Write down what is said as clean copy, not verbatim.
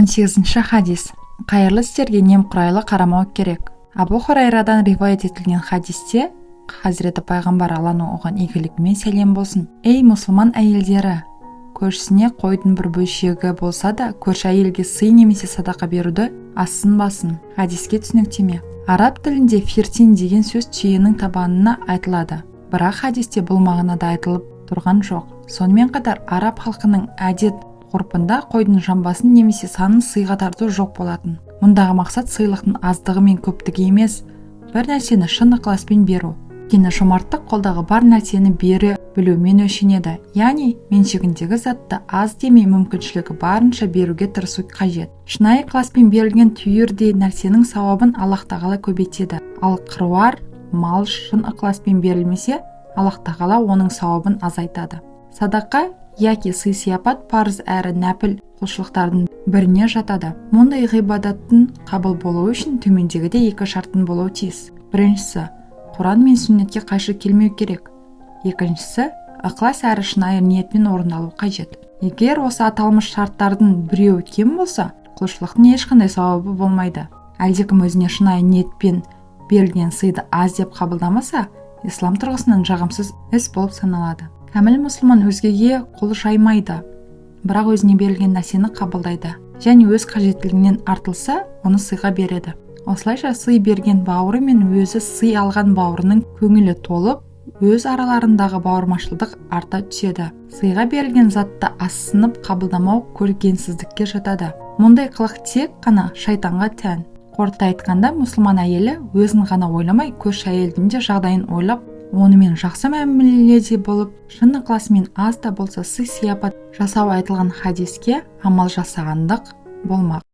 18-ші хадис. Қайырлы істерге немқұрайлы қарамау керек. Абу Хурайрадан риуаят етілген хадисте хазіреті пайғамбар, Алланың оған игілігі мен сәлем болсын: «Ей, мұсылман әйелдері, көршісіне қойдың бір бөлшегі болса да, көрші әйелге сый немесе садақа беруді азсынбасын». Хадиске түсініктеме. Араб тілінде фиртин деген сөз түйенің табанына айтылады, бірақ хадисте бұл мағынада айтылып тұрған жоқ. Сонымен қатар араб халқының әдет ғұрпында қойдың жамбасын немесе санын сыйға тарту жоқ болатын. Мұндағы мақсат сыйлықтың аздығы мен көптігі емес, бір нәрсені шын ықыласпен беру. Өйткені жомарттық қолдағы бар нәрсені бере білумен өлшенеді, яғни меншігіндегі затты аз демей, мүмкіншілігі барынша беруге тырысу қажет. Шынайы ықыласпен берілген түйірдей нәрсенің сауабын Аллах Тағала көбейтеді, ал қыруар мал шын ықыласпен берілмесе, Аллах Тағала оның сауабын азайтады. Садақа яки сый сияпат парыз әрі нәпіл құлшылықтардың біріне жатады. Мұндай ғибадаттың қабыл болуы үшін төмендегідей екі шарттың болуы тиіс: біріншісі, Құран мен сүннетке қайшы келмеу керек; екіншісі, ықылас әрі шынайы ниетпен орындалу қажет. Егер осы аталмыш шарттардың біреуі кем болса, құлшылықтың ешқандай сауабы болмайды. Әлдекім өзіне шынайы ниетпен берілген сыйды аз деп қабылдамаса, ислам тұрғысынан жағымсыз іс болып саналады. Кәміл мұсылман өзгеге қол жаймайды, бірақ өзіне берілген нәрсені қабылдайды және өз қажеттілігінен артылса, оны сыйға береді. Осылайша сый берген бауыры мен өзі сый алған бауырының көңілі толып, өз араларындағы бауырмашылдық арта түседі. Сыйға берілген затты азсынып қабылдамау көргенсіздікке жатады. Мұндай қылық тек қана шайтанға тән. Қорыта айтқанда, мұсылман әйелі өзін ғана ойламай, көрші әйелдің де жағдайын ойлап, онымен жақсы мәміледе болып, шын ықыласымен аз да болса сый сияпат жасау айтылған хадиске амал жасағандық болмақ.